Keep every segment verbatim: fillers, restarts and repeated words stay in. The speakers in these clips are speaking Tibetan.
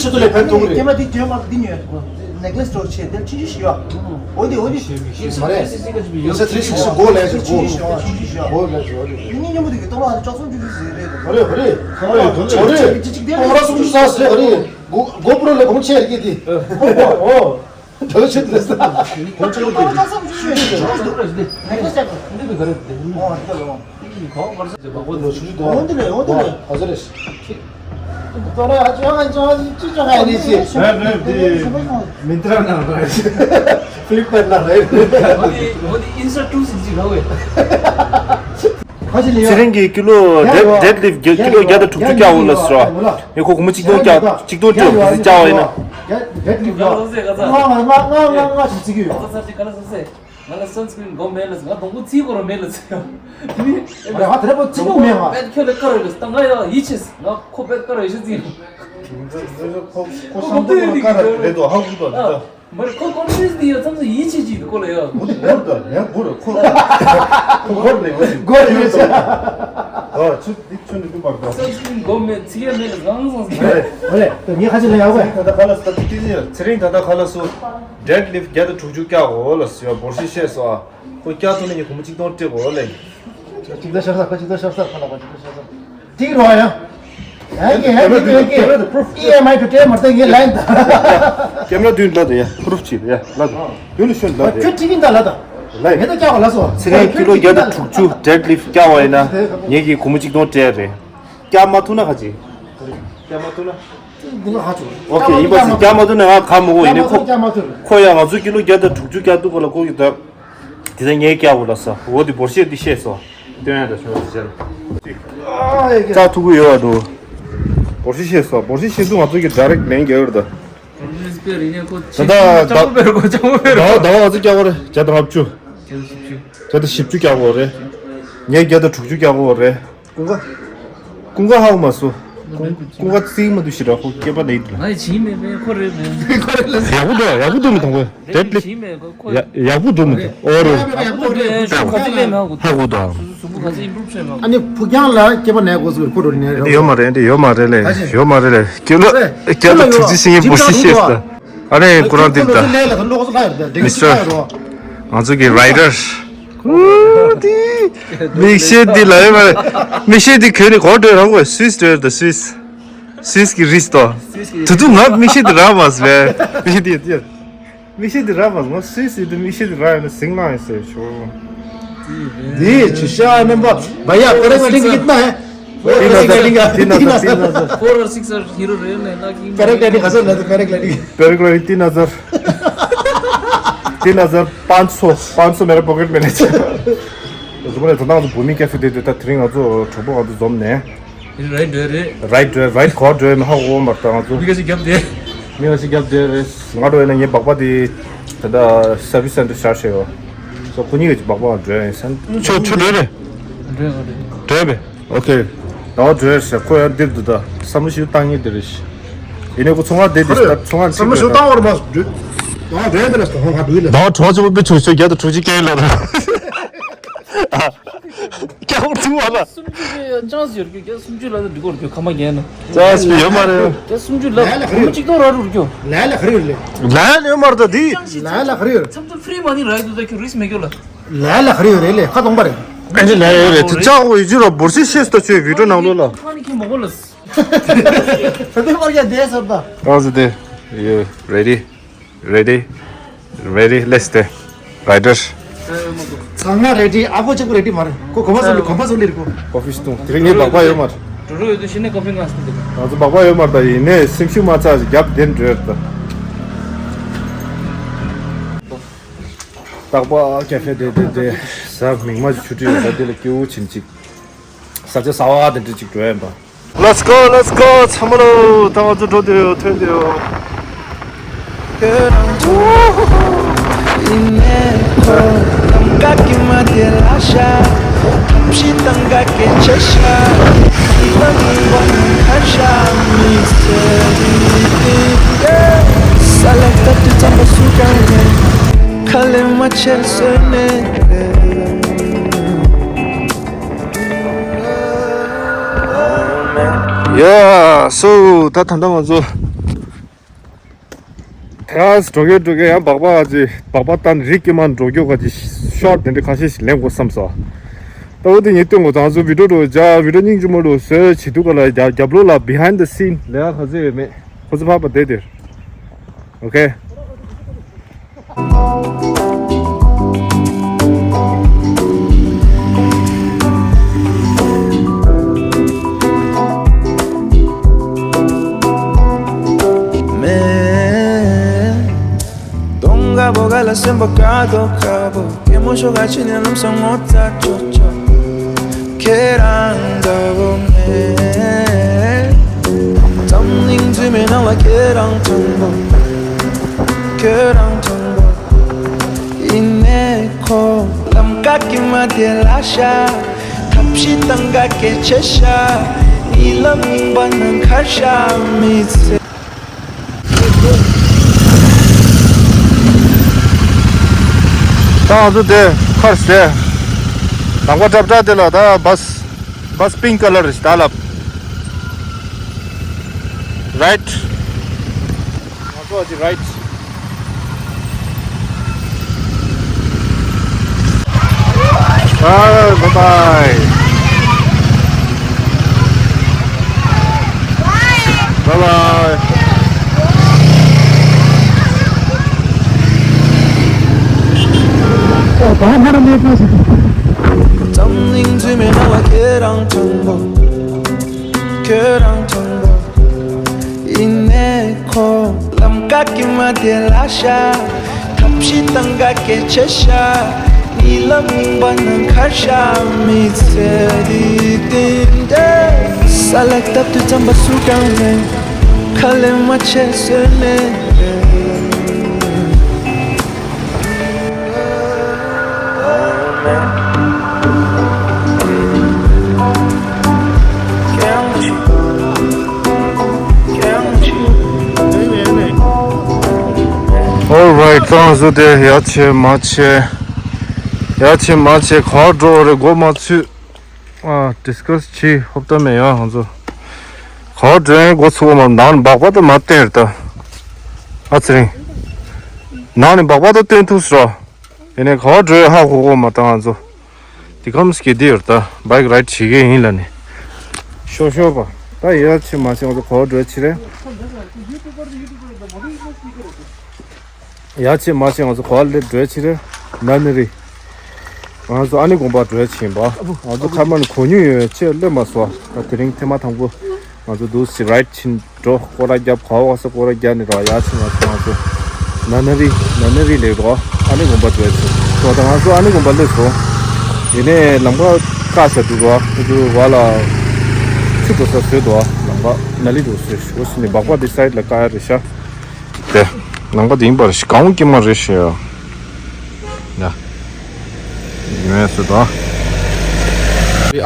ཆེད་དུ་ལས་ཕན་ཐོགས་ཀྱི་རེད། ཀེ་མ་འདི་དོན་མ་འདི་ཉོས་ནེག་ལེས་སི་ཊོར་ཆེ་དེར་ཆུང་ཆུང་ཞིག་ཡོད། འོ་དེ་འོ་དེ། མ་རེད། ཡིན་ས་ཐེ་རི་སིག་སི་གོ་ལས་ཆུང་ཆུང་ཞིག་ཡོད། ཆུང་ཆུང་ཞིག་ཡོད། གོ་ལས་ཆུང་ཆུང་། མི་ཉིན་མཉམ་པོ་དེ་གི་སྟོང་ལ་ཅོག་ཙམ་ཆུང་ཆུང་ཞིག་རེད། མ་རེད་མ་རེད། མ་རེད་མ་རེད། གཅིག་གཅིག་དེ་སྟོང་ལ་སུམ་ཅུ་ས་ཞིག་རེད། མ་རེད། གོ་གོ་པྲོ་ལས་གོང་ཆེ་རེད་དེ། ཨོ། འདྲ་ཆེ་འདྲ་ས། གོང་ཆེ་རེད་དེ། ཁ་སང་ཆུང་ཆུང་ཞིག་ཡོད། ནེག་ལེས་ཊི་ཆེ་ཀ་འདི་གི་ག་རེ་དེ། ཨོ་འདི་ལ། འོ་དེ་རེད། འོ་དེ་རེད། ཨ་ཟེར་རེད། ཁྱེད་ཚོ་ལ་ཅོ་ཡང་ཅོ་ཡང་ཅི་ཅོ་ཡང་ཡིན་ཞེས། རེད་རེད། དེ་མིན་ཏྲ་ནང་རེད། ཕི་ལིབ་ཀར་ནང་རེད། འོ་དེ་འོ་དེ་ཨིན་སི་ཊ་ཊུ་ཟིག་ཅིག་ར་བས། ཁ་ཅིག་ལ་ཡ། ཚེ་རིང་གིས་ཀི་ལོ་ཌེཌ་ཌེཌ་ལིཕ་ཊི་ཀི་ལོ་བརྒྱ་དང་དྲུག་ཅུ་བཀྱག་འོང་ལ་ཟེར་བ། ངས་ཁོ་སྒོར་མོ་གཅིག་སྟོང་བཀྱག་གཅིག་སྟོང་སྤྲད་འོང་ཟེར་བཀྱག་བ་ཡིན་ན། ཌེཌ་ལིཕ་ཊི་ཡ། ང་ང་ང་ང་ང་ཞིག་བརྩི་གི་ཡོད། ང་ལ་སན་སི་ཀི་རིན་དགོས་མེད་ལ། ང་སྡོང་པོ་ཚིག་གོ་ར་མེད་ལ་ཟེར། དེ་ནི་ཨ་རེ་ཧ་དེ་རེ་པོ་ཚིག་གོ་མེད་ང་། པད་ཁྱོད་ལ་དཀར་རེད་ལ། ད་ང་ཡ་ཡིད་ཆེས། ང་ཁོ་པད་དཀར་རེད་ཤི་ཚིག་ཁོ་ཁོ་སམ་ཏོ་དཀར་རེད་དོ་ཧ་གོ་དོ་ད། མ་རེད། ཁོ་ཀོན་ཕི་ཡུ་སི་དེ་ཡོད་ཙམ་ཚོ་ཡིད་ཆེས་ཅིག་ཁོ་ལ་ཡ། འོ་དེ་འགོར་ད་ཡང་འགོར་ཁོ། ཁོ་འགོར་ནས་འོ་དེ་འགོར་ཡོད་ཟེར། ཨ་ཆུ་འདི་ཆུ་འདི་ཀུན་པར་དོ། སན་སི་ཀི་རིན་དགོས་མེད་ཚིག་ཡ་མེད་ལ་ཟང་ཟང་ཟིག་ཨ་རེ་ཨ་རེ། ངས་ཁ་ཅིག་ལ་ཡ་བས། ད་ལྟ་ཁ་ལ་སོ་ད་ཏི་ཏི་ཚེ་རིང་ད་ལྟ་ཁ་ལ་སོ། ཌེཌ་ལིཕ་ཊི་བརྒྱ་དང་དྲུག་ཅུ་བཀྱག་འོ་ལ་ཟེར་བ་འབོར་ཆེ་བཤད་སོང་ཨ། ཁོ་བཀྱག་ཐུབ་ན་ངས་སྒོར་མོ་གཅིག་སྟོང་སྤྲད་དགོས་ལེ། གཅིག་ད་ཤར་ས་ཁ་གཅིག་ད་ཤར་ས་ཁ་ལ་ཁ་གཅིག་ད་ཤར་ས། ཏིག་རོ་ཡ། ཧེ་གི་ཧེ་གི་ཧེ་གི། ཨི་ཨེམ་ཨའི་དུ་སྤྲད་མ་སྟེ་ངས་ལན་ད། ཀེམ་ར་མདུན་ལ་དེ་ཡ་པུ་རུབ་བྱེད་ཡ་ལ་དེ། ཡུལ་ལ་ཤོད་ལ་དེ། ཁྱོད་ཁྲིད་ཀྱིན་ད་ལ་ད། ལ་ངས་ད་བཀྱག་པ་ལ་སོ། ཚེ་རིང་ཀི་ལོ་བརྒྱ་དང་དྲུག་ཅུ་ཌེཌ་ལིཕ་ཊི་བཀྱག་པ་ཡིན་ན་ངས་ཀྱི་སྒོར་མོ་གཅིག་སྟོང་སྤྲད་རེད། བཀྱག་མ་ཐུབ་ན་ཁ་ཅིག་བཀྱག་མ་ཐུབ་ན། འདི་ལ་ཧ་ཆོག་འོ་ཁེ། ཡིན་པ་ཚིག་བཀྱག་མ་ཐུབ་ན་ང་ག་མི་དགོས། ཡིན་ནའི་ཁོ་བཀྱག་མ་ཐུབ། ཁོ་ཡང་ང་ཚོ་ཀི་ལོ་བརྒྱ་དང་དྲུག་ཅུ་བཀྱག་འདུག་ག་ལ་ཁོ་གི་ད། དེ་ཚོ་ངས་བཀྱག་པ་ལ་ས། འོ་དེ་འབོར་ཆེ་འདི་ཤེས་སོ། སྟོན་ཡ་ད་ཆོག་ཟེར། རྩ་ཐུག་གི་ཡོད་པ་འདུག་འབོར་ཆེ་ཤེས་སོ། འབོར་ཆེ་ཤེས་འདུག་ང་ཚོ་གི་ཌའི་རེག་ཊི་ལན་རྒྱག་ཡོད་ད། ད་ལྟ་ད་ལྟ་ང་ཚོ་བཀྱག་པ་རེད། བརྒྱ་དང་ལྔ་བཅུ། བརྒྱ་དང་བཞི་བཅུ་བཀྱག་པ་རེད། ཀུན་དགའ། ཀུན་དགའ་ཧ་གོ་མ་སོང་། ཀུན་ཀུན་དགའ་རྩིས་མ་འདུག་ཞེ་དྲག་ཁོ་སྐྱེས་པ་ནས་ཡིན་ལ། ང་ཡི་བྱིས་མེད་པས་ཁོ་རེད་མེད། ཁོ་རེད་ལ། ཡག་པོ་འདུག་ཡག་པོ་འདུག་མི་མཐོང་གི། ཌེཌ་ལིཕ། བྱིས་མེད་ཁོ་ཁོ། ཡ་ཡག་པོ་འདུག་མི་མཐོང་། ཨོ་རེད། ཡག་པོ་འདུག་ཁོ་ཚོ་ལས་མེད་ཧ་གོ། ཧ་གོ་འདུག་གཟུགས་པོ་ག་ཚོད་ཨིམ་པུ་རུབ་བྱས་མ་གོ། ཨ་ནི་ཕུགས་རྒྱང་ལ་སྐྱེས་པ་ནས་གོ་ཚུལ་ཁོ་འགྲོ་ནས་འདི་ཡོད་མ་རེད། འདི་ཡོད་མ་རེད་ལས། ཡོད་མ་རེད་ལས། ཀི་ལོ་བརྒྱ་དང་དྲུག་ཅུ་ཞིག་ཡིན་པོ་ཞིག་ཤེས་སོང་། ཨ་ནི་ཁོ་རང་འདི་ད། མི་སི་ཊར། ང་ཚོ་གི་རའི་ཌར། ཨུ་དེ། མིག་ཤེལ་འདི་ལ་ཡོད་མ་རེད། མིག་ཤེལ་འདི་གྱོན་ནས་གོ་འགྲོ་རང་གོ། སུད་སི་འགྲོ་ཡོད་ད་སུད་སི། སུད་སི་གི་རིས་ཏོ། དེ་དུས་ང་མིག་ཤེལ་འདི་རག་མ་སོང་བས། མིག་ཤེལ་འདི་ཡོད་དེ། མིག་ཤེལ་འདི་རག་མ་སོང་། ང་སུད་སི་ཡོད་དུས་མིག་ཤེལ་འདི་རག་ཡོད་ན་ཟིང་ན་ཡིན་ཟེར་ཞོ། འདི་ཅི་ཤ་རྣམ་པ་བ་ཡ་པ་ར་སི་ལིང་གི་ན། ཧེ། ཏི་ན་ཟར། ཏི་ན་ཟར། ཏི་ན་ཟར། ཕོར་ཨར་སིགས་ཨར་ཧི་རོ་རེད་ལས་ན་ཀིང་། པེ་ར་གི་ལའི་ཌིང་ག་ཚོད་ལ་དུ་པེ་ར་གི་ལའི་ཌིང་། पहले क्वालिटी तीन हज़ार। तीन हज़ार पाँच सौ। पाँच सौ मेरा पॉकेट में ले चला। तो तुम्हारे इतना तो भूमि कैफे दे देता। थिरिंग अजो ठोबो अजो जोम ने। राइट ड्राइव रे। राइट ड्राइव, राइट कॉ ड्राइव में हाँ वो मरता हूँ तो। बिकासी गैप दे। मेरा सी गैप दे रे। ང་འགྲོ་ཡིན་ན་ངའི་སྦག་སྦག་དེ་ད་ལྟ་སར་བི་སི་སེན་ཊར་ཤར་ཤར་ཡོད། སོ་ཁོ་གཉིས་ཀྱི་སྦག་སྦག་འགྲོ་ཡིན་སེན། ཆུ་ཆུ་འགྲོ་རེད། འགྲོ་ཡིན་འགྲོ་ཡིན། འགྲོ་ཡིན་པས། ཨོ་ཁེ། ད་བ་འགྲོ་ཡིན་ཟེར་ཁོ་ཡང་འདིར་འདུག་ད་བསམ་བློ་ཞིག་བཏང་ངེས་འདི་རེད་ཤི། ཡིན་ནའི་ཁོ་ཚོང་ཁང་བསྡད་དེ་ད་ཚོང་ཁང་བསམ་བློ་ཞིག་བཏང་བར་མ་འགྲོ། ད་བ་འགྲོ་ཡིན་འདི་ལ་ད་ཧོང་ཁ་འདུག་ལ། ད་བ་གྲོགས་ཆེན་པོ་དཔེ་ཆུང་ཆུང་རྒྱ་དང་དྲུག་ཅུ་སྐྱེལ་ལ་ད། ཀྱང་ཐུག་བ་ལ། སུམ་ཅུ་ཅང་ཟེར་རྒྱུ་རྒྱ་སུམ་ཅུ་ལ་འདི་སྐོར་རྒྱུ་ཁ་མ་རྒྱལ་ན། ཅང་ཟེར་ཡོད་མ་རེད། རྒྱ་སུམ་ཅུ་ལ་ལ་ལ་ཁ་རེད། ཅིག་ཏོ་ར་རུ་རྒྱུ། ལ་ལ་ཁ་རེད་ལེ། ལ་ལ་ཡོད་མ་རེད་ད་དེ། ལ་ལ་ཁ་རེད། ཚམ་ཚམ་ཕི་རི་མ་ནི་ར་ཡི་དུ་ད་ཁྱོད་རིས་མེད་རྒྱུ་ལ། ལ་ལ་ཁ་རེད་རེད་ལེ་ཁ་སྟོང་པ་རེད། ཨ་ནི་ལ་ཡོད་རེད་དེ་ཅག་འོ་ཡི་ཅི་ར་འབོར་སི་ཤེས་ད་ཆོས་བི་ཌིའོ་ནང་ལོགས་ལ། ཁ་ནི་ཁྱེད་མོ་གོ་ལ། ད་དེ་མར་རྒྱ་དེ་སར་ད། གང་ཟེར་དེ། ཡོད་རེ་ཌི། Ready? Ready? Let's stay. Rider. ཚང་མ་རེ་ཌི། ཨ་ཁོ་གཅིག་པུ་རེ་ཌི་མ་རེད། ཁོ་གོམ་པ་སོང་ལེ་གོམ་པ་སོང་ལེ་རེད་ཁོ། ཀོ་ཧྥི་སྟོང་། དེ་རིང་ངའི་སྦག་སྦག་ཡོད་མ་རེད། འགྲོ་རོགས་ཡོད་དུས་ཤི་ནས་ཀོ་ཧྥི་ང་སྟེ། ང་ཚོ་སྦག་སྦག་ཡོད་མ་རེད་ད་ཡིན་ནའི་སེམས་ཤུགས་མ་ཆག་ཅིག་རྒྱབ་བསྡད་འགྲོ་ཡ་རེད་ད། སྟག་པ་ཀེ་ཧྥེ་དེ་དེ་དེ་གཟའ་མིག་དམར་གྱི་ཆུ་ཁྲིད་ཡོད་ད། དེ་ལ་སྐྱིད་པོ་བྱིན་ཅིག་ས་ཆ་གསར་པ་དེ་འདྲ་ཅིག་འགྲོ་ཡ་ཡིན་པ། Let's go, let's go. ཚང་མ་ལོ། ད་ང་ཚོ་འགྲོ་དུས་ཡོད་ཐོན་དུས་ཡོད། Yeah, so ད་ད་ལྟ་ང་ཚོ། ཡ་འགྲོ་གི་འགྲོ་གི་ཡང་སྦག་སྦག་ག་ཅི་སྦག་སྦག་བཏང་རིགས་ཀྱི་མ་འགྲོ་རྒྱུ་ག་ཅི་ཤོར་དེ་འདྲ་ཁ་ཤས་ཤིག་ལེན་དགོས་བསམ་སོང་། ད་འོ་དེ་ཉིད་སྟོན་དགོས་ཙང་ཚོ་བི་ཌིའོ་འགྲོ་བྱ་བི་ཌིའོ་སྙིང་རྗེ་མོ་འགྲོ་བཟོས་བྱེད་དུས་ག་ལ་རྒྱབ་རྒྱབ་ལོགས་ལ་behind the scene ལས་ཀ་ག་ཚོད་ཡོད་མེད་ཁོ་ཚོ་ཕར་པ་བསྡད་དེར། ཨོ་ཁེ། མེད། གདོང་དཀར་པོ་ག་ལ་སེམས་པ་དཀར་དོ་དཀར་པོ། སྐྱེད་མོ་ཤོག་ག་ཕྱི་ནས་ལམ་སང་ངོ་ཚ་ཆོག་ཆོག་ཁྱེད་རང་འདྲ་བོ་མེད། འཛམ་གླིང་འཛུལ་མའི་ནང་ལ་ཁྱེད་རང་དང་པོ། ཁྱེད་རང་དང་པོ། ཡིན་ནའི་ཁོ་ལམ་ཀ་གི་མ་དེ་ལ་ཤ། ཐབས་ཤེས་དང་ག་སྐད་ཆ་ཤ། ཉི་ལམ་ཡིན་པ་ནང་ཁ་ཤ་མི་ཚེ། ད་ང་ཚོ་དེ་ཁར་སེ། ལམ་ཁ་འཁྲབ་འཁྲབ་དེ་ལ་ད་བཱས་བཱས་པིང་ཀ་ལར་རེད་ད་ལབ། རའིཊ། ང་ཚོ་ཨ་ཅི་རའིཊ། Bye bye. Bye bye. འཛམ་གླིང་འཛུལ་མའི་ནང་ལ་ཁྱེད་རང་དང་པོ། ཁྱོད་རང་དང་པོ། ཡིན་ནའི་ཁོ་ལམ་ཀ་གི་མ་དེ་ལ་ཤ། ཐབས་ཤེས་དང་ག་སྐད་ཆ་ཤ། ཉི་ལམ་ཡིན་པ་ནང་ཁ་ཤ་མི་ཚེ་འདི་བསྟན་ཏེ། ས་ལ་བཏབ་དུས་རྩམ་པ་སུ་གང་མེད། ཁ་ལས་མ་ཆད་བཟོས་ནས། Alright, ང་ཚོ་དེ་ཡ་ཆེ་མ་ཆེ། ཡ་ཆེ་མ་ཆེ་ག་འགྲོ་རེ་མགོ་མ་ཚུད། ཨ། ཌིས་ཀ་སི་བྱེད་ཧོབ་ཏ་མེད་ཡ་ང་ཚོ། ག་བ་འགྲོ་ཡིན་མགོ་ཚུགས་པ་མ་ནང་སྦག་པ་དེ་མ་བསྟན་རེད་ད། ཨ་ཚེ་རིང་། ནང་ནས་སྦག་པ་དེ་བསྟན་ཐུབ་སོ། ཡིན་ནའི་ག་བ་འགྲོ་ཡ་ཧ་གོ་གོ་མ་ད་ང་ཚོ། དེ་ཁམས་ཀྱི་དེ་ཡོད་ད་བའིག་རའིཌ་བྱེད་ཀྱི་ཡིན་ལ་ནི། ཤོ་ཤོ་པ། ད་ཡ་ཆེ་མ་ཆེ་ང་ཚོ་ག་བ་འགྲོ་ཕྱིར་རེད། ཡ་ཆེ་མ་ཆེ་ང་ཚོ་ག་བ་སླེབས་འགྲོ་ཕྱིར་རེད། ན་ནི་རི། ང་ཚོ་ཨ་ནི་དགོན་པ་འགྲོ་ཕྱིན་པ། ང་ཚོ་ཁ་མ་ནི་གོ་མྱོང་ཡོད་ཆེ་སླེབས་མ་སོང་། ད་དེ་རིང་ཐེངས་མ་དང་པོ་ང་ཚོ་འདུག་སེ་རའིཌ་ཕྱིན། འགྲོ་སྐོར་ར་རྒྱབ་ག་བ་ས་སྐོར་ར་རྒྱབ་ནས་ར་ཡ་ཆེ་ང་ཚོ་ང་ཚོ་ན་ན་རི་ན་ན་རི་ལས་རོ་ཨ་ནི་དགོན་པ་འགྲོ་ཡ་ཆེ་ད་ང་ཚོ་ཨ་ནི་དགོན་པ་སླེབས་སོང་། ཡིན་ནའི་ལམ་ཁ་བཀག་བྱ་འདུག་རོ་ཁོ་ཚོ་བ་ལ་ཆུ་འགྲོ་ས་བཟོས་འདུག་ལམ་ཁ་ན་ལི་འགྲོ་བཟོས་ཤོག་ཟེར་ནས་སྦག་སྦག་དེ་སའིཌ་ལ་བཀག་ཡ་རེད་ཤག་དེ་ནང་པ་དེ་ཡིན་པར་ཤི་གང་སྐྱེ་མ་རེད་ཤི་ཡ། ཡ། ཡོད་སུ་དང་།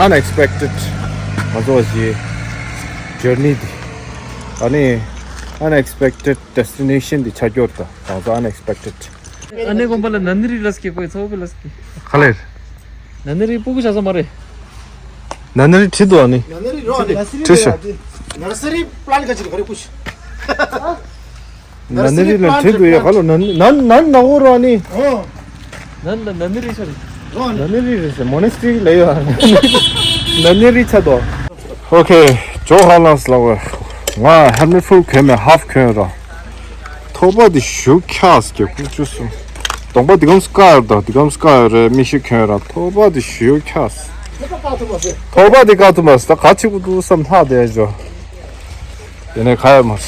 Unexpected ང་ཚོ་བ་ཞིག་journey འདི། ཨ་ནི་unexpected destination འདི་ཆགས་ཀྱོར་དང་ང་ཚོ་unexpected། ཨ་ནེ་དགོན་པ་ལ་ན་ནི་རི་ལ་སྐྱེ་དགོས་ཚོགས་པ་ལ་སྐྱེ། ག་ལེར། ན་ནི་རི་སྤུ་གུ་ཆགས་ས་མ་རེད། ན་ནི་རི་ཁྲིད་དོ་ཨ་ནི། ན་ནི་རི་རོ་ཨ་ནི། ཁྲིད་ཤོག་ནར་སི་རི་པི་ལན་ག་ཅི་རེད་ག་རེ་ཁུ་ཤི། ན་ནི་རི་ལ་ཁྲིད་དོ་ཡ་ག་ལོ་ན་ནི་ན་ན་ན་འོ་རོ་ཨ་ནི། ཨོ། ན་ན་ན་ནི་རི་ཆ་རེད། རོ་ཨ་ནི། ན་ནི་རི་རེད་ཟེར་མོ་ནེ་སི་ཊི་རི་ལ་ཡོད་ཨ་ནི། ན་ནི་རི་ཆ་དོ། ཨོ་ཁེ། ཇོ་ཧ་ལང་སི་ལ་ཝེ། ང་ཧེལ་མེ་ཊི་ཕུལ་གྱོན་མེད་ཧཱཕ་གྱོན་ར། ཐོག་པ་དེ་ཞུ་ཁྱགས་ཀྱི་ཀུ་ཅུ་སུ། གདོང་པ་འདི་གམ་སྐ་ཡོད་དང་འདི་གམ་སྐ་ཡོད་རེད་མི་ཤི་གྱོན་ར་ཐོག་པ་དེ་ཞུ་ཁྱགས། ཐོག་པ་དེ་བཀག་ཐུབ་མ་སོང་ད་ག་ཅིག་གུ་འདུག་བསམ་ལྷག་བསྡད་ཡ་ཇོ། ཡིན་ནའི་ག་ཡོད་མ་རེད།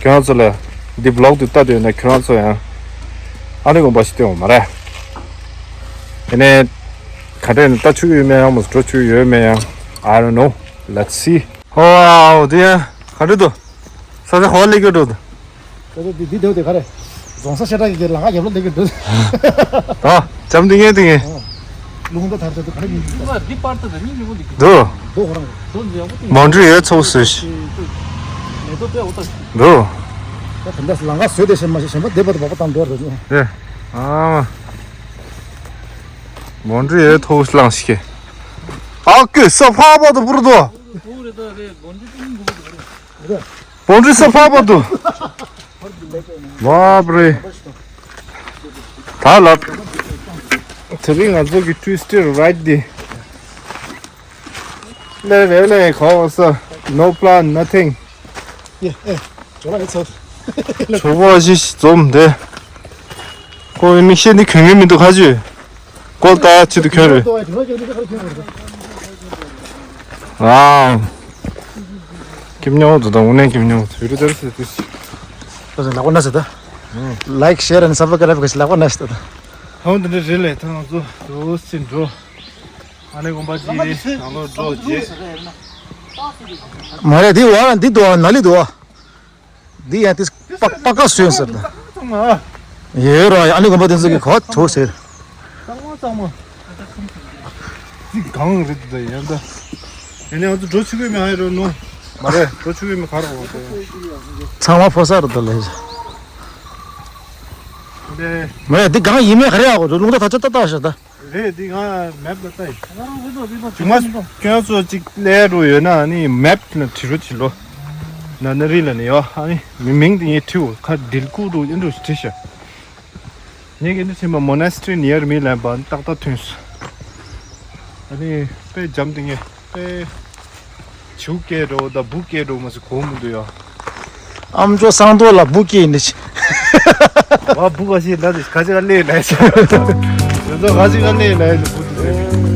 ཁྱོད་རང་ཚོ་ལ་འདི་བི་ལོག་དེ་ལྟ་དུས་ཡིན་ན་ཁྱོད་རང་ཚོ་ཡང་ཨ་ནི་དགོན་པ་ཞིག་སྟོན་འོང་མ་རེད། ཡིན་ནའི་ག་འདྲས་ནས་ལྟ་ཆོག་གི་ཡོད་མེད་ཡང་མ་འགྲོ་ཆོག་གི་ཡོད་མེད་ཡང་I don't know. Let's see. ཨོ་དེ་ཡང་ག་འདྲས་འདུག་ས་ཆ་ག་བ་སླེབས་ཀྱི་འགྲོ་འདུག་ད་ལྟ་འདི་འདི་འདུག་དེ་ག་རེ། རྫོང་ས་ཤ་ཁྲག་གི་ལ་ཁ་རྒྱབ་ལ་འདེགས་ཀྱི་འདུག་ད་འཇམ་འདི་ངས་འདི་ངས། ལུང་ད་ཐར་ཚད་དུ་ག་རེ་ཡིན་འདུག་འདི་པར་ད་ད་ཉིན་ཉིན་མོ་འདི་འདུག་འདུག་ཁོ་རང་འདུག་འདི་ཡག་པོ་འདི། མོན་གྲུ་ཡོད་ཚོགས་སུ་ཤི། མེ་ཏོག་དཔེ་འོ་ད་ཤི། འདུག་ད་ད་ལྟ་ལ་ཁ་བཟོས་ཏེ་ཞེན་མ་ཞེན་པ་བསྡད་པ་དུ་བག་པ་བཏང་འགྲོ་རེད་ནི། ཨེ། ཨ་མ། མོན་གྲུ་ཡོད་ཚོགས་སུ་ལངས་ཤི། ཨ་ཀེ་ས་ཕག་པ་དུ་པུར་དུ། འོ་རེད་ད་རེད་མོན་གྲུ་ཏུ་མིན་འགུག་གི་རེད། བོང་ཁྲི་ས་ཕག་པ་འདུག་བབ་རེད། ད་ལབ། དེ་རིང་ང་ཚོ་གི་Twisted Ride འདི། ལས་རེད་ལས་གོ་ས། No plan, nothing. ཡེ་ཨེ། ཇོ་ལ་ཡེ་ཚོ། གྲོགས་པོ་ཞིག་འཛོམས་ཏེ། ཁོ་བའི་མིག་ཤེལ་འདི་གྱོན་གྱི་མི་འདུག་ཁ་ཆུ། ཀོལ་ལྟ་ཆེད་དུ་གྱོན་རེད། ཨ། ཀིམ་ཉོ་དུ་དང་དངོས་གནས་ཀིམ་ཉོ་དུ་རུ་དར་སི་དུ་སི། ལག་པ་ན་ཟེར་ད། Like, share and subscribe གི་ལག་པ་ན་ཟེར་ད། ཧོན་དུ་རི་ལེ་ཐང་ཚོ་དུ་སི་འགྲོ། ཨ་ནི་དགོན་པ་ཅི་ནང་ལོ་འགྲོ་རྗེས། མ་རེད་འདི་བ་འདི་དུ་ན་ལི་དུ་བ། འདི་ཡང་ཏིས་པ་པ་ཀ་སུན་ཟེར་ད། ཡོད་ར་ཨ་ནི་དགོན་པ་དེ་ཚོ་གི་གོ་ཐོ་ཟེར། གཙང་མ་གཙང་མ། འདི་གང་རེད་ད་ཡང་ད། ཡང་ནས་ང་ཚོ་འགྲོ་ཆུ་གོས་མི་ཧ་རོ་ནོ། མ་རེད་འགྲོ་ཆུ་གོས་མི་ག་རོ་འོ་ད། ཚང་མ་ཕོ་ས་རུ་ད་ལས། འདི། མ་རེད་འདི་གང་ཡིན་མིན་ག་རེ་ཡག་གོ་ལུང་ད་ད་ཆ་ད་ད་ཤ་ད། རེད་འདི་ང་མེབ་ལ་ལྟ་ཡིན། ང་རང་ཧུད་དོ་བི་མ་ཅུང་མ་ཁྱོད་ཚོ་གཅིག་ལས་རུ་ཡོད་ན་ནི་མེབ་ལ་བྲི་རུ་ཕྱིན་ལོ། ན་ན་རི་ལ་ནི་ཡོ་ཨ་ནི་མི་མིང་དེ་ངས་བྲིའོ་ཁ་དིལ་ཀུ་རུ་ཨིན་རུ་བྲི་ཤ། ངས་གི་འདི་ཕྱིན་པ་Monastery near me ལན་པ་ཏག་ཏག་ཐོན་སོང་། ཨ་ནི་དཔེ་འཇམ་དེ་ངས་དཔེ། ཆུ་སྐྱེས་འགྲོ་ད་བུ་སྐྱེས་འགྲོ་མ་སི་གོ་མི་འདུག་ཡ། ཨམ་ཅོག་སང་ཏོ་ལ་བུ་སྐྱེས་ནི་ཆི། བ་བུ་ག་ཤི་ལ་དི་ག་ཅི་ག་ལེ་ལ་ཤི། ཡོད་ཚོ་ག་ཅི་ག་ལེ་ལ་ཤི་བུ་དུ་ཟེར།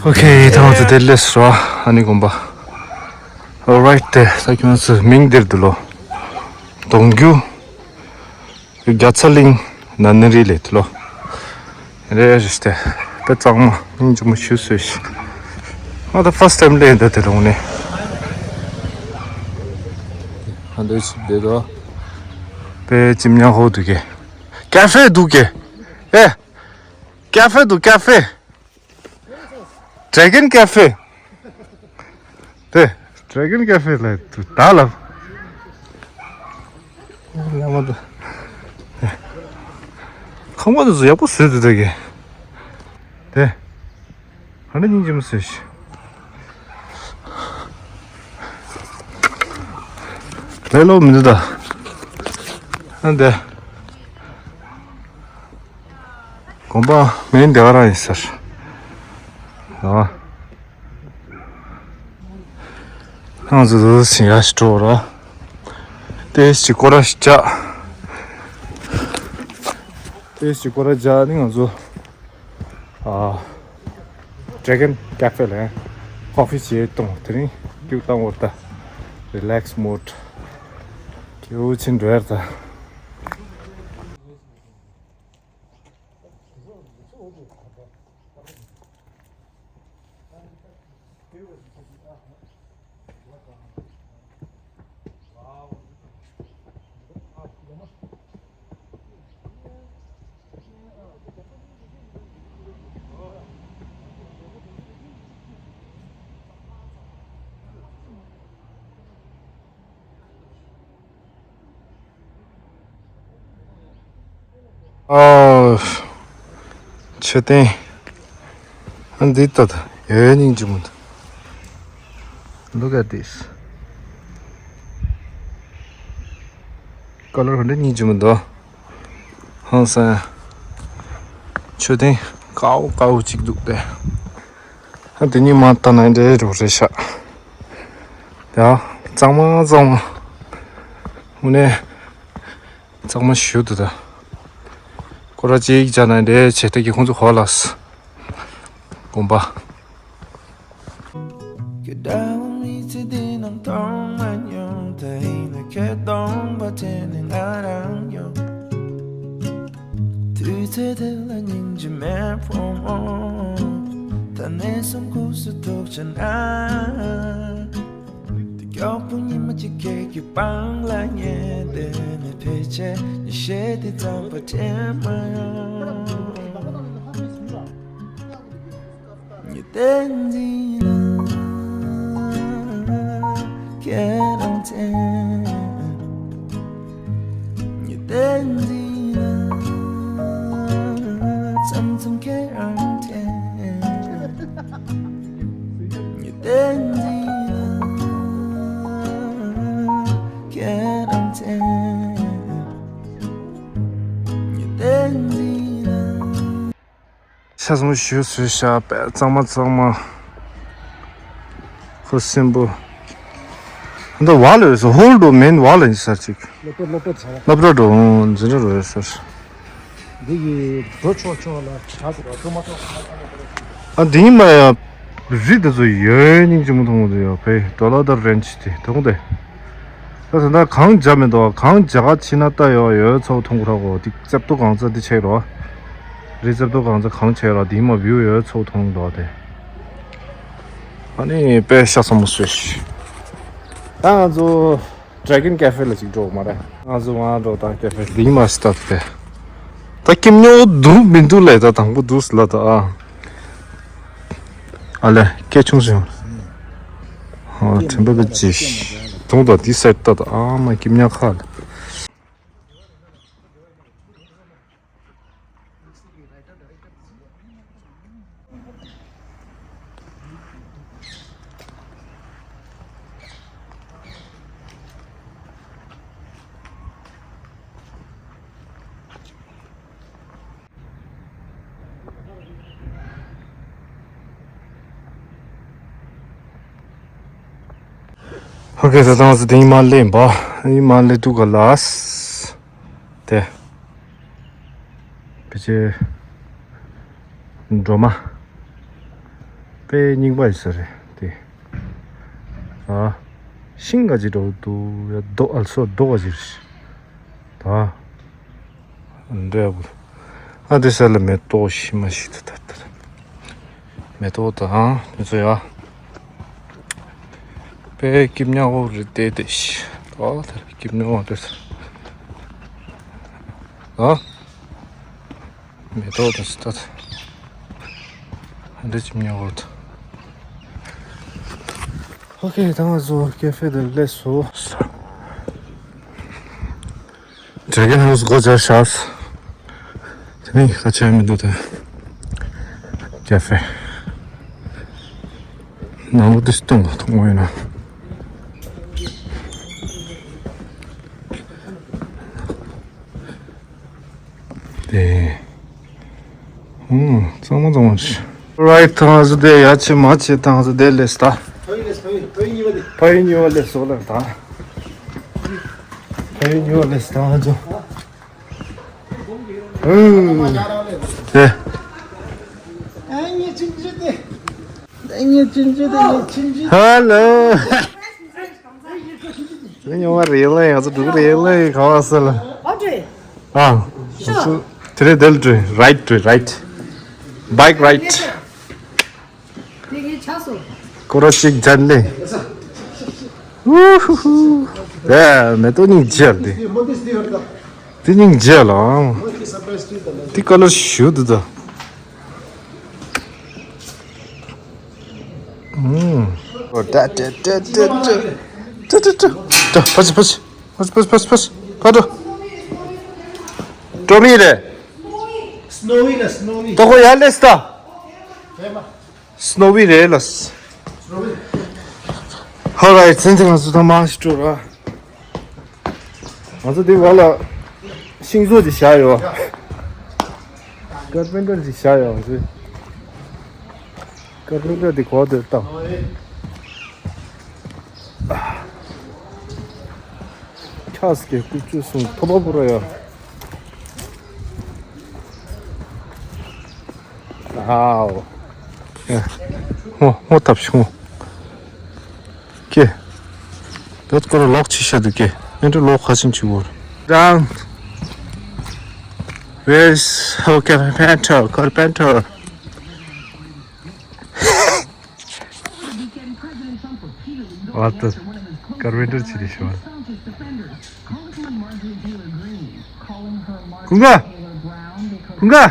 ཨོ་ཁེ། ད་ང་ཚོ་དེ་ལས་སོ། ཨ་ནི་དགོན་པ། Alright དེ་ས་ཁྱོད་ཚོ་མིང་འདིར་འདུག་ལོ། གདོང་རྒྱུ། རྒྱ་ཚ་གླིང་ན་ནི་རི་ལས་ཏི་ལོ། རེ་རེ་སྟེ། དཔེ་གཙང་མ་སྙིང་རྗེ་མོ་ཞུ་སོས་ཤིག་ང་ད་first time ལས་འདི་དེ་རུང་ནས། ཧ་འདོད་ཞིག་བསྡད་དོ། དཔེ་ཅིམ་ཉག་ཧོ་འདུག་གེ། ཀ་ཧྥེ་འདུག་གེ། ཨེ། ཀ་ཧྥེ་འདུག་ཀ་ཧྥེ། Dragon Cafe དེ། Dragon Cafe ལ་དུ་ད་ལ། ཡ་མ་དུ། ཁང་པ་དུ་ཡག་པོ་བཟོས་འདུག་ད་གི། དེ། ཧ་ནི་སྙིང་རྗེ་མོ་བཟོས་ཤི། ལེ་ལོ་མི་འདུག་ད། ཨ་འདི། དགོན་པ་མིང་འདི་ག་རང་ཡིན་ཟེར། ཨ། ང་ཚོ་འདི་ཟིན་ཡ་ཞིག་འགྲོ་ར། ཏེ་ཞིག་སྐོར་ར་ཞིག་བྱ། ཏེ་ཞིག་སྐོར་ར་བྱ་ནི་ང་ཚོ། ཨ། Dragon Cafe ལ་ཡང་ཀོ་ཕི་བྱེད་གཏོང་དེ་རིང་རྒྱུགས་བཏང་བར་ད། Relax mode ཀྱི་འུ་ཚིན་འགྲོ་ཡར་ད། ཨོ། མཆོད་རྟེན། ཨ་འདི་ལྟ་ད་ཡོད་སྙིང་རྗེ་མོ་འདུག Look at this. ཀ་ལར་ག་འདྲ་སྙིང་རྗེ་མོ་འདུག་ཧང་སང་། མཆོད་རྟེན་དཀར་པོ་དཀར་པོ་གཅིག་འདུག་སྟེ། ཨ་དེ་གཉིས་མ་ལྟ་ན་འདྲ་རུ་རེད་ཤག་ཡ། གཙང་མ་གཙང་མ། དངོས་གནས་གཙང་མ་ཞུ་འདུག་ད། སྐོར་ར་གཅིག་བྱ་ན་འདྲ་བྱེད་ཐབས་ཀྱི་ཁོང་ཚོ་གོ་ལ། དགོན་པ། དུས་ཚོད་དེ་ལ་སྙིང་རྗེ་མེད་ཕོ་མོ། ད་ནས་བཟུང་ཁུག་སུ་ཐུག་ཆེ་ན། གཡོག་པོ་ཉི་མ་གཅིག་ཁྱེད་ཀྱི་པང་ལ་ཉལ་བསྡད་ནས་ཕལ་ཆེར་ཉི་ཤེལ་དེ་ཙམ་པ་དྲན་མ་ཡོང་། ཉི་ཟླའི་མདུན་ལ་ཁྱེད་རང་དྲན། ཉི་ཟླའི་མདུན་ལ་མཚམས་མཚམས་ཁྱེད་རང་དྲན། ཉི་ཟླའི་མདུན་ལ་ཁྱེད་རང་དྲན། ཉི་ཟླའི་མདུན་ལ། ཤ་ཚོང་ཞུ་ཟོས་ཤ་པས་གཙང་མ་གཙང་མ། ཁོ་སྲིན་པོ། འདི་བ་ལ་ཡོད་སོ་ཧོལ་འགྲོ་མིན་བ་ལ་ཡིན་ས་ཅིག་སློབ་གྲྭ་སློབ་གྲྭ་ཚ་བ། སློབ་གྲྭ་འགྲོ་འཛིན་གྲྭ་རོ་ཡོད་སར། འདི་གི་འགྲོ་ཆོག་ཆོག་ལ་ཆ་ཟིག་ར་འགྲོ་མ་ཆོག་ཨ་འདི་ཡིན་མ་ཡ། རི་དེ་ཚོ་ཡོད་སྙིང་རྗེ་མོ་མཐོང་གི་འདུག་ཡ་ཕའི་ཌོ་ལར་དང་རེན་ཇི་དེ་དེ་གོང་དེ། ད་ད་ལྟ་གང་བྱ་མི་འདུག་གང་བྱ་ག་ཕྱིན་ན་ལྟ་ཡོད་ཡོད་ཚོགས་མཐོང་གི་ར་གོ་དེ་རྩེབ་ཏོ་གང་ཚ་དེ་ཆེ་རོ། རི་རྩེབ་ཏོ་གང་ཚ་གང་ཆེ་རོ་དེ་མ་བིའུ་ཡོད་ཚོགས་མཐོང་གི་འདུག་དེ། ཨ་ནི་དཔེ་ཤ་ཚ་མོ་སོས་ཤི། ད་ང་ཚོ་ཌ་རེ་གོན་ཀེ་ཧྥེ་ལ་ཅིག་འགྲོ་མ་རེད། ང་ཚོ་ང་འགྲོ་ད་ཀེ་ཧྥེ་དེ་མ་སྟབས་དེ། ད་ཀིམ་ཉོ་འདུག་མི་འདུག་ལས་ད་དང་པོ་འདུག་ལ་ད་ཨ། ཨ་ལས་སྐད་ཆུང་སོང་། ཨ་དྲན་པ་གི་ཅི། དུང་དང་དེ་སེར་ཏ་དང་ཨ་མ་ཀིམ་ཉ་ཁ་ལ། ཨོ་ཁེ། ད་ང་ཚོ་དེ་ཉི་མ་སླེབས་པ། ཉི་མ་སླེབས་དུས་ག་ལ། དེ། ཕལ་ཆེར། སྒྲོལ་མ། དཔེ་རྙིང་པ་ཡིན་ས་རེད་དེ། ཨ། ཤིང་ག་ཅིག་འགྲོ་འདུག་ཡ་རྡོ་ཨལ་སོ་རྡོ་ག་ཅིག་རེད། ད། འདྲ་བོ། ཨ་དེ་ས་ལ་མེ་ཏོག་ཤི་མ་ཤི་ད་ད་ད། མེ་ཏོག་དང་དེ་ཚོ་ཡ། དཔེ་སྐྱིབ་ཉག་འོ་རེད་དེ་དེ་ཤི། ཨ་ད་སྐྱིབ་ཉག་འོ་དེ་ས། ཨ། མེ་ཏོག་དང་ཤི་ད་ད། ཨ་འདྲ་སྐྱིབ་ཉག་འོ་ད། ཨོ་ཁེ། ད་ང་ཚོ་ཀེ་ཧྥེ་དེ་སླེབས་སོང་། ཌེ་རེ་གོན་ཧའུ་སི་སྒོ་རྒྱག་ཤག་དེ་ནས་ཁ་ཆེ་མི་འདུག་དེ། ཀེ་ཧྥེ། ནང་ལོགས་དེ་སྟོང་ག་མཐོང་བ་ཡིན་ན། དེ། ཨང་། གཙང་མ་གཙང་མ་རེད། རའིཊ། ཐང་ཟི་དེ་ཡ་ཆེ་མ་ཆེ་ཐང་ཟི་དེ་ལས་ད། ཕ་ཡུལ་ལས་ད་ང་ཚོ། ཕ་ཡུལ་ཉི་བ་ལས་སོགས་ལ་ད། ཕ་ཡུལ་ཉི་བ་ལས་ད་ང་ཚོ། ཨང་། དེ། ཧ་ལོ། ཉི་བ་རེད་ལ་ང་ཚོ་འགྲོ་གི་རེད་ལ་ག་བ་ས་ལ། ཨ། དེ་རེད་དེ་ལ་འགྲོ་རའིཊ་འགྲོ་རའིཊ། བྷའིཀ་རའིཊ། དེ་གའི་ཆགས་སོ། སྐོར་ར་གཅིག་མཇལ་ནས། ཝུ་ཧུ་ཧུ། ཡ་མེ་ཏོག་སྙིང་རྗེ་ལ་དེ། དེ་སྙིང་རྗེ་ལ་ཨང་། དེ་ཀ་ལར་ཞུ་དུ་ད། ཨུམ། ཨོ་ད་ད་ད་ད་ད། ད་ད་ད། ད་ཕ་ཆི་ཕ་ཆི། ཕ་ཆི་ཕ་ཆི་ཕ་ཆི་ཕ་ཆི། ཕ་ཏོ། ཏོ་མི་རེད། སི་ནོ་ཝི་ལ་སི་ནོ་ཝི། ཏོ་ཁོ་ཡ་ལེ་སི་ད། སི་ནོ་ཝི་རེད་ལ། ཧོ་རའིཊ། ཚན་ཚན་ང་ཚོ་ཐ་མ་ཞིག་འགྲོ་ར། ང་ཚོ་འདི་བར་ལ་ཤིང་བཟོ་ཅིག་བཞག་ཡོད། ཀར་པེན་ཊར་ཅིག་བཞག་ཡོད་ང་ཚོས། ཀར་པེན་ཊར་འདི་གོ་དེར་བཏང་། ཁྱགས་ཀྱི་ཀུ་ཅུ་སོང་ཐོབ་པ་པོ་ར་ཡ། ཨའོ། ཧོ་ཧོ་ཐབས་ཤོང་། ཀེ། ད་ཀོ་ར་ལོག་ཆི་ཤ་དུ་ཀེ། ཨེ་འདྲ་ལོག་ཁ་ཤིན་ཆི་བོར། ཀྲང་། Where's our carpenter? Carpenter. What the? ཀར་པེན་ཊར་བྱེད་རེད་ཤོག་ཀུན་དགའ། ཀུན་དགའ།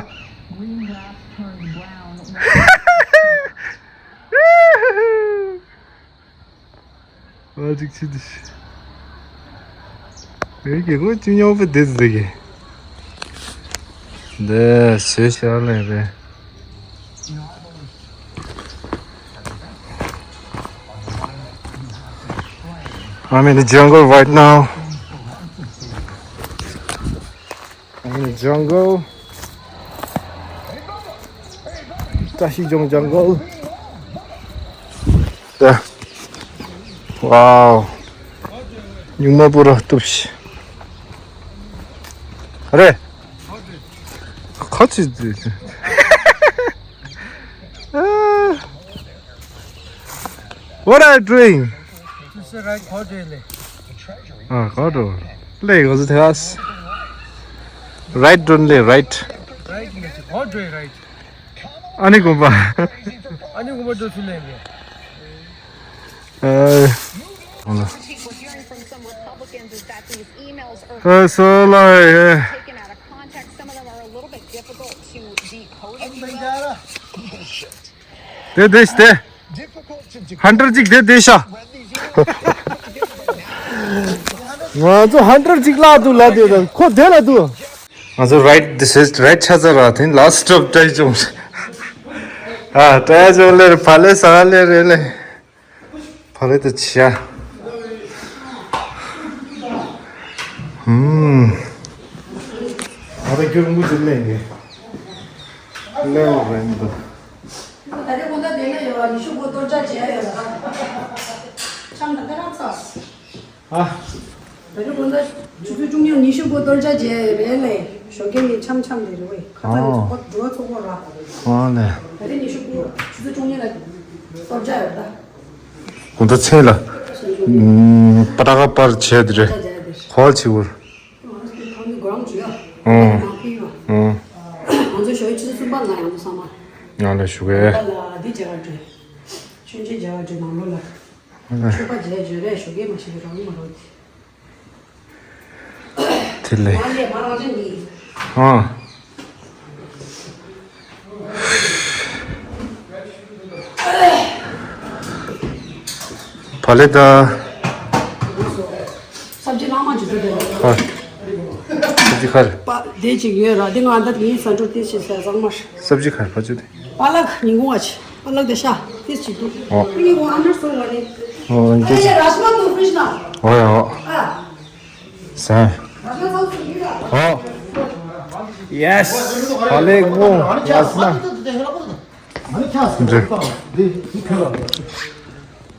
ཨ་ཅིག་ཅིག་ཏུ་ཤི། ངའི་རྒྱལ་ཁབ་ཅི་ཉོག་པོ་དེ་ཟེར་གི། འདི་བཟོས་བཞག་ལེ་རེད། I'm in the jungle right now. I'm in the jungle. བཀྲ་ཤིས་ལྗོངས་ལྗང་གུ། ད། ཝའོ། སྨྱུག་མ་པུ་ར་གཏུབ་ཤི། རེད། ཁ་ཅིག་དེ། What are you doing? ཨ་ག་འགྲོ། ལེ་ག་ཟི་ཐེ་ཨས། རའིཊ་འགྲོ་ལེ་རའིཊ། རའིཊ་ནས་ག་འགྲོ་ཡི་རའིཊ། ཨ་ནི་དགོན་པ། ཨ་ནི་དགོན་པ་འགྲོ་ཚུལ་ལེ་ལེ། ཨ། ཨ་སོ་ལ་ཡེ། དེ་དེ་དེ། ཧན་ཊར་གཅིག་དེ་དེ་ཤ། ང་ཚོ་ཧན་ཊར་གཅིག་ལ་འདུག་ལ་དེ་དང་ཁོ་དེ་ལ་འདུག་ང་ཚོ་རའིཊ་དེ་སེ་རའིཊ་ཆ་ཚ་ར་དེ་ལ་སི་ཊོབ་ཏྲའི་ཇོང་། ཨ་ཏྲའི་ཇོང་ལེར་ཕ་ལེ་ས་ལེ་རེ་ལེ། ཕ་ལེ་དེ་ཆ། ཧུམ། ཨ་ད་རྒྱུ་རུ་མུ་ཅི་ལེ་ངེ་ལེ་རེ་འདུག་ད་རེས་དགོང་དག་དེ་ན་ཡོད་ལ་ཉི་ཤུ་དགུ་གཏོར་རྒྱག་བྱས་ཡོད་ལ། ཆང་དང་ཁ་རག་ཚ། ཨ། ད་རེས་དགོང་དག་ཆུ་ཚོད་བཅུ་གཉིས་ཉི་ཤུ་དགུ་གཏོར་རྒྱག་བྱས་ཡོད་རེད་ལེ། ཞོགས་ཀས་ནས་འཆམ་འཆམ་དེ་རེད་བས། ཁ་ཚ་ནས་ཚོགས་པ་འགྲོ་ཚོགས་པ་ར། ཨ་ལེ། ད་རེས་ཉི་ཤུ་དགུ་ཆུ་ཚོད་བཅུ་གཉིས་ལ་གཏོར་རྒྱག་ཡོད་ད། དགོང་དག་མཚན་ལ། པ་ཏ་ཀ་པར་བྱས་དེ་རེད། གཏོར་རྒྱག་བྱས་དེ་རེད། གོ་ཆི་བུར། ང་རང་ཚོའི་ཐང་གི་སྒོ་རང་ཅུ་ཡ། ཨོ། མ་ཕི་ཡོ། ཨོ། ང་ཚོའི་ཞོགས་ཀྱི་ཆུ་ཚོད་གསུམ་པ་ལ་ཡང་དུ་ཚང་མ། ང་ལ་ཞུ་གས། ལ་འདི་བྱ་བ་འདྲ། ཆུན་ཆེན་བྱ་བ་འདྲ་ནང་ལོ་ལ། ཨ། ཆོས་པ་བྱས་བརྗོད་རེས་ཞོགས་ཀས་མ་ཤི་གི་རང་ཉིད་མ་རོགས་དེ། དེ་ལས། མ་ལས་མ་རང་ཅན་འདི། ཨ། བ་ལེ་ད། སབ་ཇི་ལང་མ་ཇི་དུ་དེ། ཧ། སབ་ཇི་ཁར། པ་དེ་ཅིག་ཡོད་ར་དེ་ང་ད་ངའི་ས་འགྲོ་དེ་ཞིག་ཟ་ཟང་མ་ཤ། སབ་ཇི་ཁར་པ་ཇི་དེ། པ་ལག་ཉིན་གུང་བ་ཆེ། པ་ལག་དེ་ཤ་དེ་ཅིག་དུ། ཨོ། ཉིན་གུང་ཨ་མར་སོང་བ་ནི། ཨོ་ཨ་ལེ་ར་ཤ་མ་དུ་ཕི་རིཇ་ན། ཨོ་ཡ་ཨོ། ཨ། ཟ། ཨོ། ཡེ་སི། ཧ་ལེ་མོ་ཡ་སི་མ། འདྲི།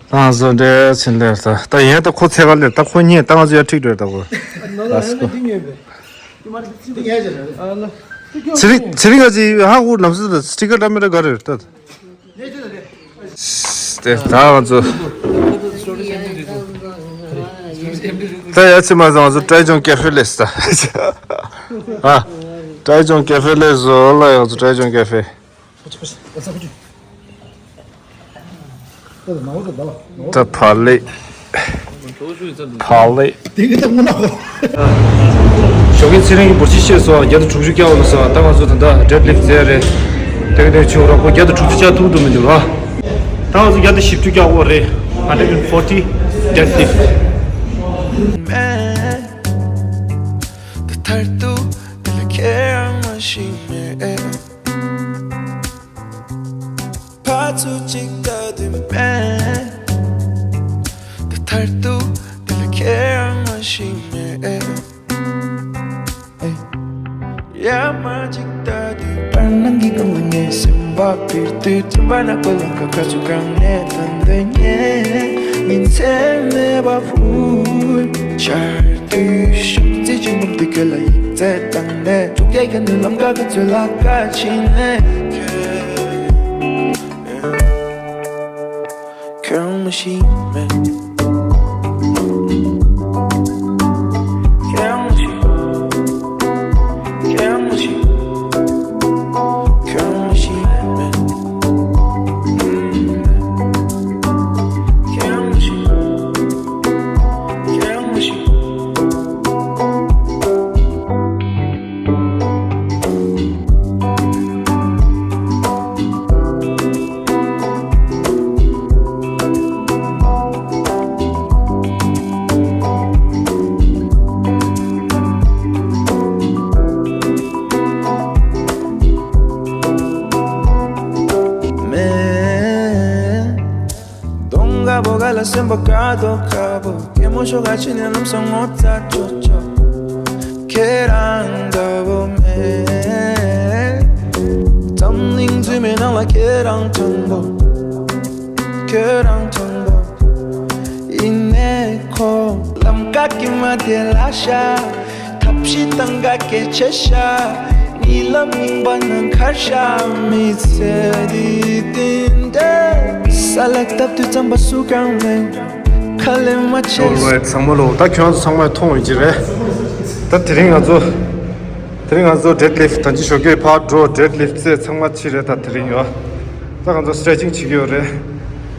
ད་ང་ཚོ་འདྲེ་ཕྱིན་ལེར་ད་ད་ཡན་ད་ཁོ་ཚེ་ག་ལེར་ད་ཁོ་ཉེ་ད་ང་ཚོ་ཡར་ཁྲིད་འགྲོ་ད་གོ། ལ་སི་ཀོ། ཚེ་རིང་ཚེ་རིང་ག་ཅི་ཧ་གོ་ལམ་སྲོལ་ད་སི་ཊི་ཀར་ད་མི་ད་ག་རེ་ད། དེ་ད་ང་ཚོ་ད་ཡ་ཚེ་མ་ཟ་ང་ཚོ་ཏྲའི་ཇོང་ཀེ་ཧྥེ་ལེ་སི་ད། ཨ་ཏྲའི་ཇོང་ཀེ་ཧྥེ་ལེ་སི་ལ་ཡ་ང་ཚོ་ཏྲའི་ཇོང་ཀེ་ཧྥེ། ད་ཕ་ལེ། ཕ་ལེ། ཞོགས་ཀའི་ཚེ་རིང་གི་འབོར་ཆེན་བཤད་སོང་བརྒྱ་དང་དྲུག་ཅུ་བཀྱག་འོང་སོང་ད་ང་ཚོ་ད་ལྟ་ཌེཌ་ལིཕ་ཊི་མཛད་རེད། དེ་ག་དེ་ཆུ་ར་ཁོ་བརྒྱ་དང་དྲུག་ཅུ་བཅག་ཐུབ་འདུག་མི་འདུག་ལ། ད་ང་ཚོ་བརྒྱ་དང་བཞི་བཅུ་བཀྱག་འོང་རེད། ཧན་ཌེཌ་ཨེན་ཕོར་ཊི་ཌེཌ་ལིཕ་ཊི། མཐར་ཐུག་འདི་ལ་ཁྱེད་རང་མ་ཤེས་མེད། ཕར་ཚུར་གཅིག་ལྟ་དུས་མེད། ད་མཐར་ཐུག་འདི་ལ་ཁྱེད་རང་མ་ཤེས་མེད། ཡར་མར་གཅིག་ལྟ་དུས་བར་སྣང་གི་སྒང་ལ་ངའི་སེམས་པ་འཕུར་དུས་ཙམ་པ་ན་ཁོ་ལ་ཁ་ཁ་ཚུར་གང་ནས་ཐོན་འདོད་ངས་ཉིན་མཚན་མེད་པར་འཕུར། ཆར་དུས་ཤུགས་རྩེ་ཆེན་པོ་འདི་ཁྱོད་ལ་ཡིག་ཚད་བཏང་ནས་ཐུག་རྒྱལ་ཁ་ནས་ལམ་ཁ་ག་ཚོད་ལ་ཁ་ཕྱིན་ནས་ཁྱོད། ཁྱོད་རང་མ་ཤེས་མེད། ཁྱོད་རང་མ་ཤེས། ཁྱོད་རང་མ་ཤེས། ཁྱོད་རང་མ་ཤེས་མེད། ཁྱོད་རང་མ་ཤེས། ཁ་དོག་དཀར་པོ་སྐྱེད་མོ་ཤོག་ག་ཕྱི་ནས་ལམ་སང་ངོ་ཚ་ཅོ་ཅོ། ཁྱེད་རང་འདྲ་བོ་མེད། འཛམ་གླིང་འཛུལ་མའི་ནང་ལ་ཁྱེད་རང་དང་པོ། ཁྱོད་རང་དང་པོ། ཡིན་ནའི་ཁོ་ལམ་ཀ་གི་མ་དེ་ལ་ཤ། ཐབས་ཤེས་དང་ག་སྐད་ཆ་ཤ། ཉི་ལམ་རྙིང་པ་ནང་ཁར་ཤ། མི་ཚེ་འདི་བསྟན་ཏེ། ས་ལ་བཏབ་དུས་རྩམ་པ་སུ་གང་མེད། ཁ་ལས་མ་ཆད། Alright ཚང་མ་ལོ། ད་ཁྱོད་ཚོ་ཚང་མས་མཐོང་ཡོད་ཀྱི་རེད། ད་དེ་རིང་ང་ཚོ། དེ་རིང་ང་ཚོ་deadlift ད་ཅི་ཞོགས་ཀས་ཕར་འགྲོ། deadlift རྩེད་ཚང་མ་ཕྱི་རེད། ད་དེ་རིང་ཡོད། ད་ང་ཚོ་stretching བྱེད་ཀྱི་ཡོད་རེད།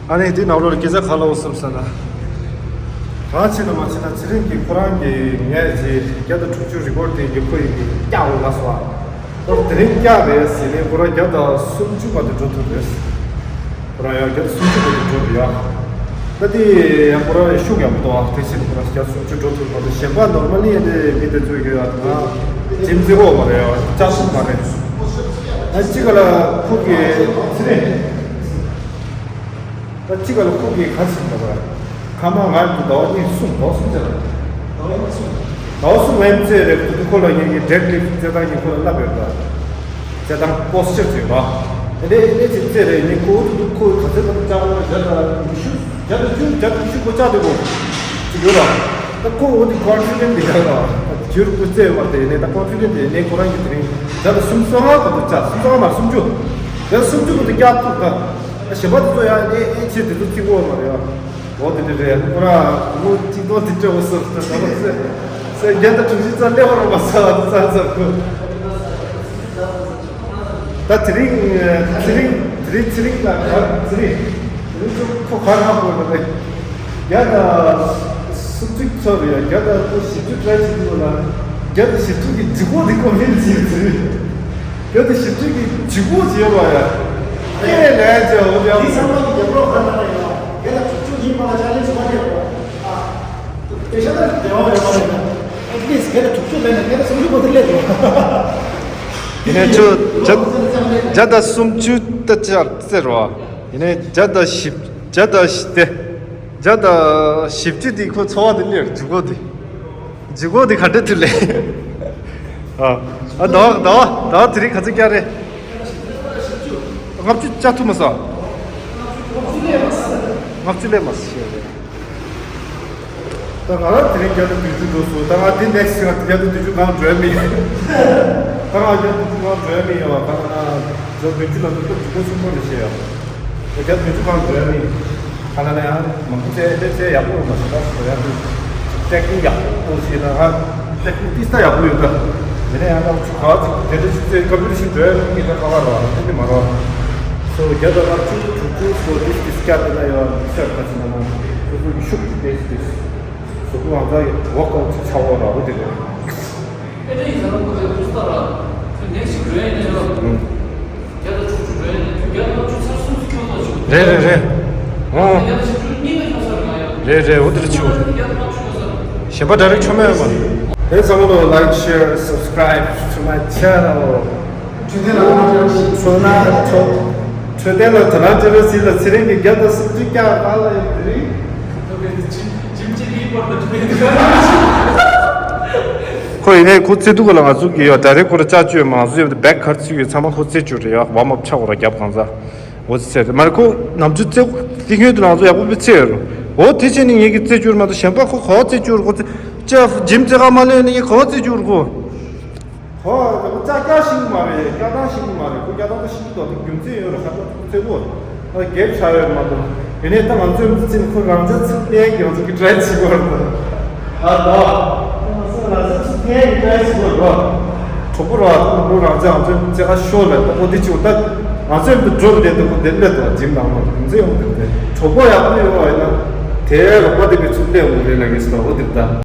ཨ་ནི་འདི་ནང་ལོགས་ལ་སྐད་ཆ་ག་ལ་འོ་བསམ་ས་ན། གང་བྱེད་ན་མ་བྱེད་ན་ཚེ་རིང་གིས་ཁོ་རང་གི་ངས་ཀྱི་བརྒྱ་དང་དྲུག་ཅུ་record དེ་གི་ཁོ་ཡི་གི་བཀྱག་འོ་ལ་སོ། ཨ་ད་དེ་རིང་བཀྱག་རེད་ཟེར་ནས་ཁོ་རང་བརྒྱ་དང་སུམ་ཅུ་བར་དུ་འགྲོ་ཐུབ་རེད། ཁོ་རང་ཡང་བརྒྱ་དང་སུམ་ཅུ་བར་དུ་འགྲོ་རེད་ཡ། ད་དེ་ཡང་ཁོ་རང་ཡང་ཤུགས་ཡག་པོ་འདུག་ཨ་དེ་བཞིན་ཁོ་རང་བརྒྱ་སུམ་ཅུ་འགྲོ་ཐུབ་པ་དང་གཞན་པ་normally ཡང་དེ་མི་དེ་ཚོས་ཡོད་ཡ། ད་ཇིམ་རྩེ་གོ་མ་རེད་ཡ། ལྕགས་སུ་མ་རེད། ཨ་གཅིག་ག་ལ་ཁོ་གི་ཚེ་རིང་། ད་གཅིག་ག་ལ་ཁོ་གི་ག་ཟིན་པ་ར། ཁ་མ་ང་ཚོ་ཟླ་བ་གཉིས་གསུམ་ཟླ་བ་གསུམ་ཙམ། ཟླ་བ་གསུམ་ལན་ཙེ་རེད་དུ་ཁོ་ལ་ངེད་ཀྱི་deadlift རྩེད་ཐང་གི་ཁོ་ལ་བསླབ་ཡོད་པ། རྩེད་ཐང་posture ཅིག་ར། དེ་ནས་དེ་ཅིག་རྩེད་རེད་ནི་ཁོ་དུ་དུ་ཁོ་ག་ཚོད་ག་དུ་ལྕགས་ལ་བརྒྱ་དང་ཉི་ཤུ་བརྒྱ་དང་བཅུ་བརྒྱ་དང་ཉི་ཤུ་ཁོ་ལྕགས་དེ་གོ་ཅིག་ཡོད་ར། ད་ཁོ་འོ་དེ་confident དེ་ཡོད་ར། ད་ཁྱོད་ཁོ་རྩེད་ཡོད་མ་རེད་ནས་ད་confident དེ་ནས་ཁོ་རང་གི་དེ་རིང་བརྒྱ་དང་སུམ་ཅུ་སོ་ལྔ་ག་དུ་ལྕགས་སུམ་ཅུ་སོ་ལྔ་མ་སུམ་ཅུ། བརྒྱ་དང་སུམ་ཅུ་ག་དུ་ལྕགས་ཐུབ་ད། ད་གཞན་པ་དེ་ཚོ་ཡང་ཨེ་ཨེ་ཆེ་དེ་ཚོ་ཚིག་གོ་མ་རེད་ཡ། འོ་དེ་འདྲ་རེད། ཁོ་རང་ལོ་གཅིག་སྟོང་དེ་སྤྲད་འོ་ཟེར་ད་ཟེར་ཟེར་རྒྱ་ད་གྲུ་བཞི་རྩ་སླེབས་རོགས་མ་ཟེར་ད་ཟེར་ཟེར་ཁོ། ད་དེ་རིང་དེ་རིང་དེ་རིང་དེ་རིང་ལ་ག་དེ་རིང་དེ་རིང་ཚོ་ཁོ་ག་རང་ཁོ་ན་རེད། རྒྱ་ད་སུམ་ཅུ་ཚོ་རེད་ཡ། རྒྱ་ད་ཁོ་བཞི་བཅུ་ཊའེ་བྱེད་དུས་ལ་རྒྱ་ད་བཞི་བཅུ་གི་ལྗིད་ཁོག་དེ་ཁོ་མིན་ཟེར་དེ་རིང་། གལ་ཏེ་ཞིབ་འཇུག་གི་ལྗིད་ཁོག་ཅིག་ཡོད་པ་ཡ། ཨེ་ལས་ཅེ་འོ་དེ་འདི་ཚང་མ་གི་རྒྱབ་ལོག་ག་ན་ཡོད། དེ་ལ་དྲུག་ཅུ་ཡིན་པ་ལ་ཅ་ལེན་ཇི་མ་རེད། ཨ། དེ་ཤ་སྟག་རྒྱབ་ལོག་ཡོད་པ་རེད། ཨེ་ཊི་ལིསི་དེ་ལ་དྲུག་ཅུ་ལེན་ན་དེ་ལ་སུམ་ཅུ་གོ་དེ་ལས་དེ། ཡིན་ནའི་ཁྱོད་བརྒྱ་བརྒྱ་དང་སུམ་ཅུ་ད་ཅར་ཟེར་བ། ཡིན་ནའི་བརྒྱ་དང་བཞི་བརྒྱ་དང་བཞི་དེ། བརྒྱ་དང་བཞི་བཅུ་དེ་ཁོ་ཚོ་བ་དེ་ལས་ལྗིད་ཁོག་དེ། ལྗིད་ཁོག་དེ་ག་འདྲ་ཐུབ་ལེ། ཨ། ཨ་ཟླ་བ་ཟླ་བ་ཟླ་བ་དེ་རིང་ག་ཚོད་བཀྱག་རེད། ལྔ་བཅུ་བཅག་ཐུབ་མ་སོང་། ལྔ་བཅུ་ལས་མ་སོང་། ད་ང་རང་དེ་རིང་བརྒྱ་དང་བདུན་ཅུ་འགྲོ་སོང་། ད་ང་འདི་next་ང་བརྒྱ་དང་བདུན་ཅུ་གང་འགྲོ་ཡ་མི་ཡོད། ད་ང་བརྒྱ་དང་བདུན་ཅུ་གང་འགྲོ་ཡ་མི་ཡོད་པ་ག་ན་ན་བརྒྱ་དང་བདུན་ཅུ་ལ་འགྲོ་སྐབས་ལྗིད་ཁོག་ཆེན་པོ་རེད་ཤེས་ཡ། བརྒྱ་དང་བདུན་ཅུ་གང་འགྲོ་ཡ་མི་ཡོད། ཁ་ན་ན་ཡང་མང་པོ་བཙལ་བཙལ་བཙལ་ཡག་པོ་མ་ཤེས་ད་སོ་ཡ་དུ་ཊེག་ནིག་ཡག་པོ་ཤེས་ན་ང་ཊེག་ནིག་ཏིས་ད་ཡག་པོ་ཡོད་ད། དེ་ནས་ཡང་ད་ཆུ་ག་ཅིག་དེ་འདྲ་ཞིག་བཙལ་ཀམ་པུ་ཊར་ཞིག་འགྲོ་ཡ་མི་ད་ཁ་བ་ར་དེ་འདྲ་མ་ར། སོ་བརྒྱ་དང་ལྔ་བཅུ་དྲུག་ཅུ་སོ་ཏིས་ཏིས་ཀྱ་དེ་ན་ཡོད་ཤར་ཁ་ཅིག་ན་ན་སོ་སོ་ཡི་ཤུགས་ཏིས་ཏིས་སོ་སོ་ང་ཚ་ཡི་ཝོག་ཨའུ་ཊི་ཆ་བོ་ར་བོ་དེ་རེད། ཨེ་ད་ཡིན་ཟེར་ན་ཁོ་ཚོའི་ཁུ་སྟ་ར་ཁོས་ནེག་སི་ཊི་འགྲོ་ཡ་ཡིན་ན་ཡོད། ཨུམ། བརྒྱ་དང་བཅུ་དྲུག་འགྲོ་ཡ་ཡིན་ན་བརྒྱ་དང་ལྔ་བཅུ་ཚར་སུམ་ཅུ་ཁྱོད་ཚོ་ཆུ། རེད་རེད་རེད། ཨོ། བརྒྱ་དང་བཞི་བཅུ་གཉིས་ཀ་ཁྱོད་ཚོར་མ་ཡོད། རེད་རེད་འོ་དེ་རེད་ཆུ། བརྒྱ་དང་ལྔ་བཅུ་ཁྱོད་ཚོར། གཞན་པ་འདྲ་རིགས་ཆོ་མེད་མ། དེ་ཚང་མ་ལོ་like share subscribe to my channel། འཕྲོད་བསྟེན་ལ་ཁོ་ན་ཁྱོད་ཚོ་ན་ཁྱོད་འཕྲོད་བསྟེན་ལ་དོ་སྣང་བྱེད་རོགས་ཟེར་ལ་ཚེ་རིང་གི་བརྒྱ་དང་སུམ་ཅུ་བཀྱག་པ་ལ་ཡོད་དེ་རེད། ཁོ་ཡིན་ནའི་ཁོ་རྩེ་དུས་ཀ་ལ་ང་ཚོ་གི་ཡོད་ད་རེས་ཁོ་ར་ལྕགས་ཅུ་ཡོད་མ་ང་ཚོ་ཡོད་དེ་བེག་གར་ཚིག་ཡོད་ཚང་མ་ཁོ་རྩེ་བཅུག་རེད་ཡ་ཝརམ་ཨབ་ཆགས་ཁོ་ར་རྒྱབ་གང་ཚ། འོ་ཚེ་ཚེ་མ་རེད་ཁོ་ནམ་རྒྱུན་རྩེ་དེ་སྔོན་དུ་ང་ཚོ་ཡག་པོ་པའི་ཚེ་ཡོད་རུ། འོ་དེ་བྱས་ནས་ངེད་ཀྱི་རྩེ་བཅུག་མ་གཏོགས་གཞན་པ་ཁོ་ག་བ་རྩེ་བཅུག་རུ་ཁོ་རྩེ་ཅི་ཇིམ་རྩེ་ག་མ་ལས་ནས་ངས་ག་བ་རྩེ་བཅུག་རུ་ཁོ། ཧོ། ད་ཁོ་ལྕགས་རྐྱང་ཤེས་ཀྱི་མ་རེད། རྐྱང་ཐང་ཤེས་ཀྱི་མ་རེད། ཁོ་རྐྱང་ཐང་ད་ཤེས་ཀྱི་འདུག་ད་རྒྱུ་མཚན་ཡོད་རེད། ཧ་ཅང་ཚེ་གོ་ད་རྒྱབ་ཤ་ཡོད་མ་གཏོགས། དེ་ནས་ད་ང་ཚོའི་མི་ཚེ་ཁོ་རང་ཚོའི་ཚུགས་ལྡན་གྱི་ང་ཚོ་གི་ཊ་རའེ་བྱེད་དགོས་རེད། ཨ་ད་ང་ཚོ་ང་ཚོའི་ཚུགས་ལྡན་གྱི་ཊ་རའེ་བྱེད་དགོས་རེད། གྲོགས་པོ་ར་ད་ཁོ་རང་ཚོའི་ང་ཚོའི་མི་ཚེ་ཁ་ཤོར་ལ་ད་ཁོ་འདི་བྱེད་དགོས་ད། ང་ཚོའི་མི་འགྲོ་བསྡད་ད་ཁོ་བསྡད་ལས་ད་འཇིམ་ནང་ལ་རྒྱུ་མཚན་ཡོང་གི་འདུག་དེ་གྲོགས་པོ་ཡག་པོ་ཡོད་པ་ཡིན་ན་དེ་རོགས་པ་དེ་གི་ཚུགས་ལྡན་ཡོང་གི་རེད་ལ་ངེས་སོ་ད་འོ་དེ་ད།